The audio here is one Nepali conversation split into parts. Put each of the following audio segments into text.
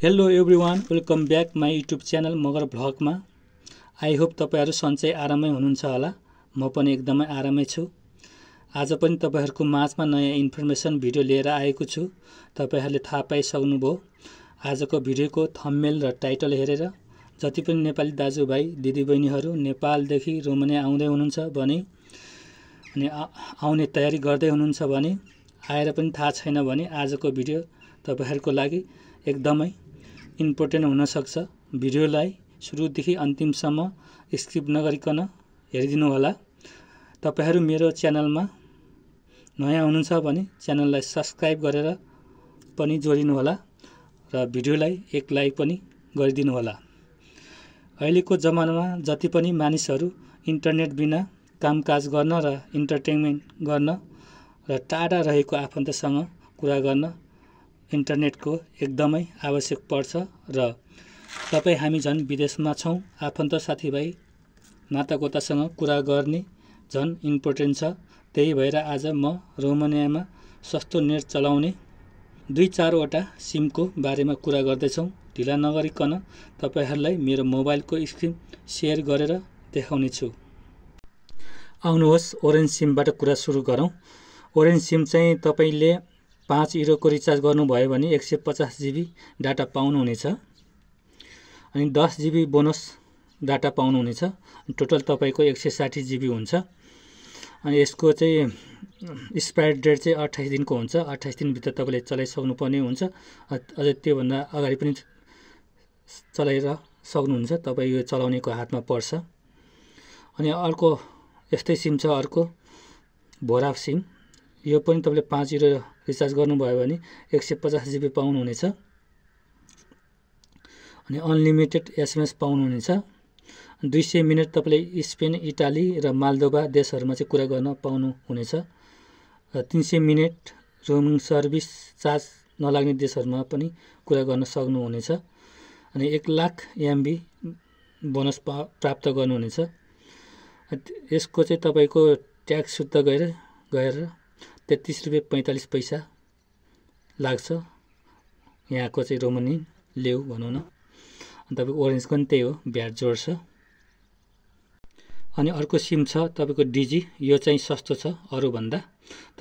Hello everyone, welcome back my YouTube channel Magar भ्लगमा। आई होप तपाईहरु सन्चै आरामै हुनुहुन्छ होला। म पनि एकदमै आरामै छु। आज पनि तपाईहरुको माझमा नयाँ इन्फर्मेसन भिडियो लिएर आएको छु। तपाईहरुले थाहा पाइसक्नुभयो आजको भिडियोको थम्बनेल र टाइटल हेरेर। जति पनि नेपाली दाजुभाइ दिदीबहिनीहरु नेपालदेखि रोमानिया आउँदै हुनुहुन्छ भने अनि आउने तयारी गर्दै हुनुहुन्छ भने आएर पनि थाहा छैन भने आजको भिडियो तपाईहरुको लागि एकदमै इम्पोर्टेन्ट हुन सक्छ। भिडियोलाई सुरुदेखि अन्तिमसम्म स्किप नगरिकन हेरिदिनु होला। तपाईहरु मेरो च्यानलमा नयाँ हुनुहुन्छ भने च्यानललाई सब्स्क्राइब गरेर पनि जोडिनु होला र भिडियोलाई एक लाइक पनि गरिदिनु होला। अहिलेको जमानामा जति पनि मानिसहरु इन्टरनेट बिना कामकाज गर्न र इन्टरटेनमेन्ट गर्न र टाढा रहेको आफन्तसँग कुरा गर्न इन्टरनेटको एकदमै आवश्यक पर्छ र तपाई हामी झन् विदेशमा छौं। आफन्त साथीभाइ नातागोतासँग कुरा गर्ने झन् इम्पोर्टेन्ट छ। त्यही भएर आज म रोमानियामा सस्तो नेट चलाउने 2-4 वटा सिमको बारेमा कुरा गर्दै छौं। ढिला नगरिकन तपाईहरुलाई मेरो मोबाइलको स्क्रिन शेयर गरेर देखाउने छु। आउनुहोस् ओरेन्ज सिमबाट कुरा सुरु गरौं। ओरेन्ज सिम चाहिँ तपाईले 5 युरोको रिचार्ज गर्नुभयो भने 150 जिबी डाटा पाउनुहुनेछ अनि 10 जिबी बोनस डाटा पाउनुहुनेछ। टोटल तपाईको 160 जिबी हुन्छ। अनि यसको चाहिँ एक्सपायर डेट चाहिँ 28 दिनको हुन्छ। 28 दिन भित्र तपाईले चलाइसक्नु पर्ने हुन्छ। अझै त्यो भन्दा अगाडि पनि चलाएर सक्नुहुन्छ। तपाई यो चलाउनेको हातमा पर्छ। अनि अर्को यस्तै सिम छ, अर्को भोरा सिम। यो पनि तपाईले 5 युरो रिचार्ज गर्नुभयो भने 150 जिबी पाउनुहुनेछ अनि अनलिमिटेड एसएमएस पाउनुहुनेछ। 200 मिनेट तपाईले स्पेन, इटाली र मालदोभा देशहरुमा चाहिँ कुरा गर्न पाउनुहुनेछ। 300 मिनेट रोमिङ सर्भिस चार्ज नलाग्ने देशहरुमा पनि कुरा गर्न सक्नुहुनेछ अनि 1 लाख एमबी बोनस प्राप्त गर्नुहुनेछ। यसको चाहिँ तपाईको ट्याक्स सुत्त गएर 33 रुपैयाँ 45 पैसा लाग्छ। यहाँको चाहिँ रोमानी लेउ भनौं न। अनि तपाईको ओरेन्जको पनि त्यही हो, भ्याट जोड्छ। अनि अर्को सिम छ तपाईको डिजी। यो चाहिँ सस्तो छ अरु भन्दा।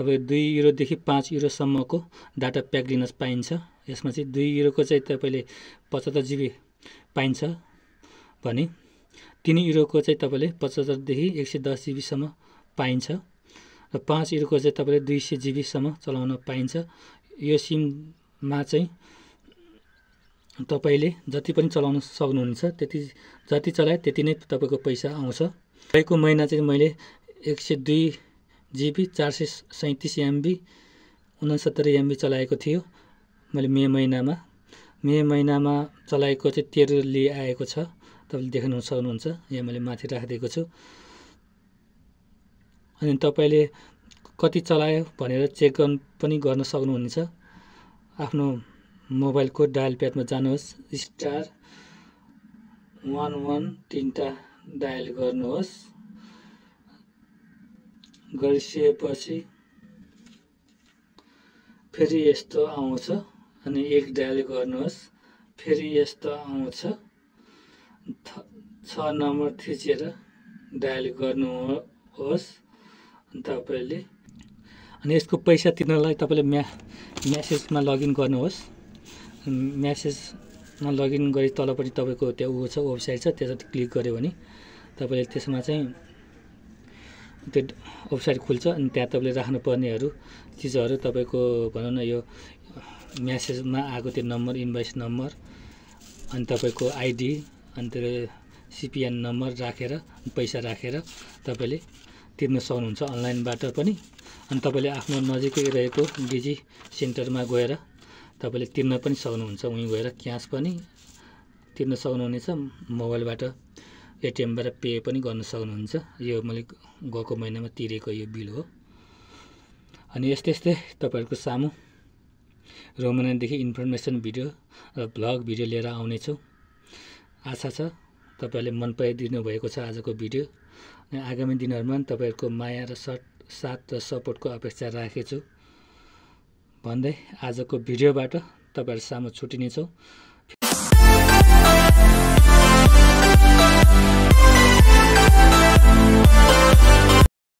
तपाईको 2 युरो देखि 5 युरो सम्मको डाटा प्याक लिन पाइन्छ। यसमा चाहिँ 2 युरोको चाहिँ तपाईले 75 जिबी पाइन्छ भने 3 युरोको चाहिँ तपाईले 75 देखि 110 जिबी सम्म पाइन्छ र 5 युरोको चाहिँ तपाईले 200 जिबी सम्म चलाउन पाइन्छ। यो सिममा चाहिँ तपाईले जति पनि चलाउन सक्नुहुन्छ, त्यति जति चलाए त्यति नै तपाईको पैसा आउँछ। गएको महिना चाहिँ मैले 102 जिबी 437 एमबी 69 एमबी चलाएको थियो। मैले मे महिनामा चलाएको चाहिँ 13 लिए आएको छ। तपाईले देख्न सक्नुहुन्छ। यहाँ मैले माथि राखिदिएको छु। अनि तपाईले कति चलायो भनेर चेक पनि गर्न सक्नुहुनेछ। आफ्नो मोबाइलको डायल प्याडमा जानुहोस्, *11 तीनटा डायल गर्नुहोस्। गरिसकेपछि फेरि यस्तो आउँछ अनि 1 डायल गर्नुहोस्। फेरि यस्तो आउँछ। 6 नम्बर थिचेर डायल गर्नुहोस् तपाईले। अनि यसको पैसा तिर्नलाई तपाईले मेसेजमा लगइन गर्नुहोस्। मेसेजमा लगइन गरी तलपट्टि तपाईको त्यो छ वेबसाइट छ, त्यसमा क्लिक गर्यो भने तपाईले त्यसमा चाहिँ त्यो वेबसाइट खुल्छ अनि त्यहाँ तपाईले राख्नुपर्नेहरु चीजहरु तपाईको भनौं न यो मेसेजमा आएको त्यो नम्बर, इन्भोइस नम्बर अनि तपाईको आईडी अनि त्यो सीपीएन नम्बर राखेर पैसा राखेर तपाईले तिर्न सक्नुहुन्छ अनलाइनबाट पनि। अनि तपाईले आफ्नो नजिकै रहेको डिजी सेन्टरमा गएर तपाईले तिर्न पनि सक्नुहुन्छ। उही गएर क्याश पनि तिर्न सक्नुहुनेछ। मोबाइलबाट एटीएमबाट पे पनि गर्न सक्नुहुन्छ। यो मैले गएको महिनामा तिरेको यो बिल हो। अनि यस्तै तपाईहरुको सामु रोमानियादेखि इन्फर्मेसन भिडियो र भ्लग भिडियो लिएर आउने छु। आशा छ तपाईहरुले मन पराइदिनु भएको छ आजको भिडियो। अनि आगामी दिनहरुमा तपाईहरुको माया र साथ र सपोर्टको अपेक्षा राखेछु भन्दै आजको भिडियोबाट तपाईहरु सामु छुटिनेछौं।